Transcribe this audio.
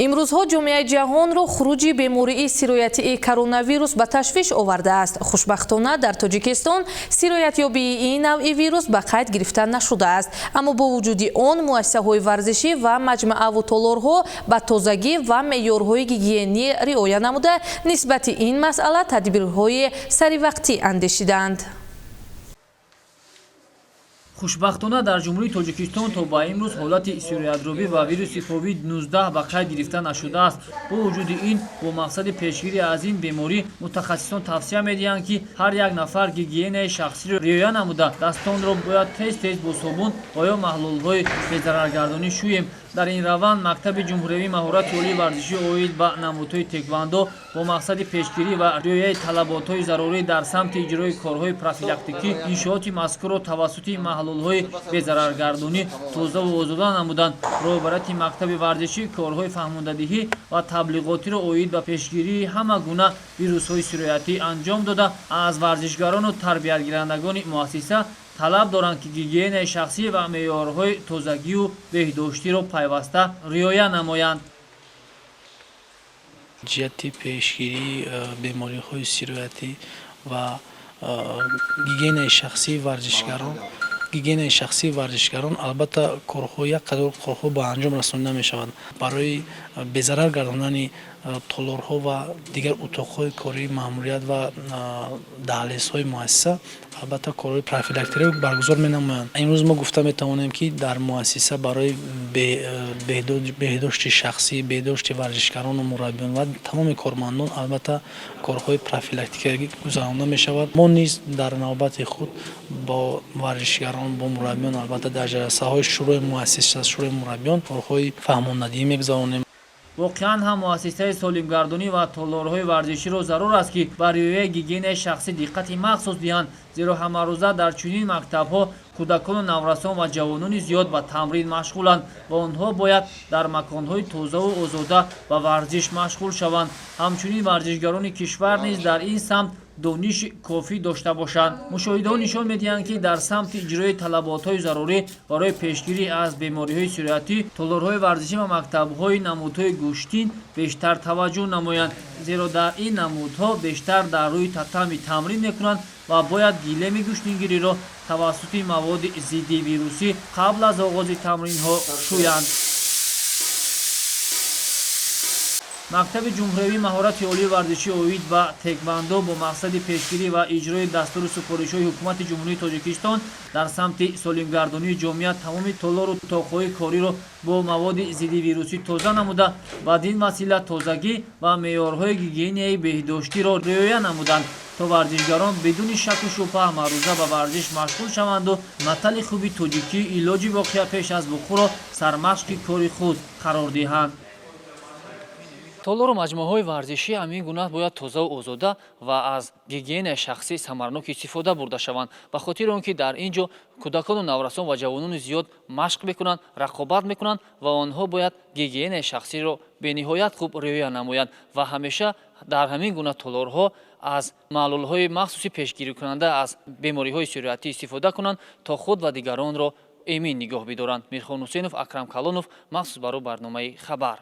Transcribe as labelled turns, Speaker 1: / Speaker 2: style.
Speaker 1: Имрӯзҳо ҷомеаи ҷаҳонро хуруҷи бемории сироятии коронавирус ба ташвиш овардааст. Хушбахтона, дар Тоҷикистон сироятёбии ин навъи вирус ба қайд гирифта нашудааст, аммо бо вуҷуди он муассисаҳои варзишӣ ва маҷмааву толорҳо ба тозагӣ ва меъёрҳои гигиенӣ риоя намуда, нисбати ин масъала тадбирҳои саривақтӣ андешиданд.
Speaker 2: Хушбахтона, дар Ҷумҳурии Тоҷикистон то ба имрӯз ҳолати сироятёбӣ ба вируси COVID-19 ба қайд гирифта нашудааст. Бо вуҷуди ин, бо мақсади пешгирӣ аз ин беморӣ мутахассисон тавсия медиҳанд, ки ҳар як нафар гигиенаи шахсиро риоя намуда, дастонро бояд тез тез бо собун ва ё маҳлулҳои безараргардонӣ шӯем. Дар ин раванд мактаби ҷумҳуриявии маҳорати олии варзишӣ оид ба намудҳои теквандо бо мақсади пешгирӣ ва риояи талаботҳои зарурӣ дар самти иҷрои корҳои профилактикӣ иншооти мазкурро тавассути маҳлулҳои безараргардонӣ тозаву озода намуданд. Роҳбарияти мактаби варзишӣ корҳои фаҳмондадиҳӣ ва таблиғотиро оид ба пешгирии ҳама гуна вирусҳои сироятӣ анҷом дода, аз варзишгарону тарбиятгирандагони муассиса талаб доранд, ки гигиенаи шахсӣ ва меъёрҳои тозагию беҳдоштиро пайваста риоя намоянд.
Speaker 3: Ҷиҳати пешгирии бемориҳои сироятӣ ва гигиенаи шахсии варзишгарон, гигиенаи шахсии варзишгарон, албатта, корҳо, як қатор корҳо ба анҷом расонида мешаванд барои безарар гардондани толорҳо ва дигар утоқҳои кории маъмурият ва даҳлезҳои муассиса. Албатта, корҳои профилактикиро баргузор менамоянд. Имрӯз мо гуфта метавонем, ки дар муассиса барои беҳдошти шахсӣ, беҳдошти варзишгарону мураббиён ва тамоми кормандон, албатта, корҳои профилактикӣ гузаронда мешавад. Мо низ дар навбати худ бо варзишгарон, бо мураббиён, албатта, дар ҷаласаҳои шӯрои муассиса, шӯрои мураббиён корҳои фаҳмондадиҳӣ мегузаронем.
Speaker 2: Воқеан ҳам, муассисаи солимгардонӣ ва толорҳои варзиширо зарур аст, ки ба риояи гигиенаи шахсӣ диққати махсус диҳанд, зеро ҳамарӯза дар чунин мактабҳо кӯдакону наврасон ва ҷавонони зиёд ба тамрин машғуланд ва онҳо бояд дар маконҳои тозаву озода ба варзиш машғул шаванд. Ҳамчунин варзишгарони кишвар низ дар ин самт дониши кофӣ дошта бошанд. Мушоҳидаҳо нишон медиҳанд, ки дар самти иҷрои талаботҳои зарурӣ барои пешгирӣ аз бемориҳои сироятӣ толорҳои варзишӣ ва мактабҳои намудҳои гӯштин бештар таваҷҷӯҳ намоянд, зеро дар ин намудҳо бештар дар рӯи татами тамрин мекунанд ва бояд гилеми гӯштингириро тавассути маводи зиддивирусӣ қабл аз оғози тамринҳо шӯянд. Мактаби ҷумҳуриявии маҳорати олии варзишӣ оид ба теквандо бо мақсади пешгирӣ ва иҷрои дастуру супоришҳои Ҳукумати Ҷумҳурии Тоҷикистон дар самти солимгардонии ҷомеа тамоми толору утоқҳои кориро бо маводи зиддивирусӣ тоза намуда, бадин васила тозагӣ ва меъёрҳои гигиенаи беҳдоштиро риоя намуданд, то варзишгарон бидуни шаку шубҳа ҳамарӯза ба варзиш машғул шаванду матали хуби тоҷикӣ «Илоҷи воқеа пеш аз вуқӯъро» сармашқи кори худ қарор диҳанд. Толору маҷмӯаҳои варзишӣ ҳамин гуна бояд тозаву озода ва аз гигиенаи шахсӣ самарнок истифода бурда шаванд, ба хотири он ки дар ин ҷо кӯдакону наврасон ва ҷавонони зиёд машқ мекунанд, рақобат мекунанд ва онҳо бояд гигиенаи шахсиро бениҳоят хуб риоя намоянд ва ҳамеша дар ҳамин гуна толорҳо аз маҳлулҳои махсуси пешгирикунанда аз бемориҳои сироятӣ истифода кунанд, то худ ва дигаронро эмин нигоҳ бидоранд. Мирхон Ҳусейнов, Акрам Калонов, махсус барои барномаи «Хабар».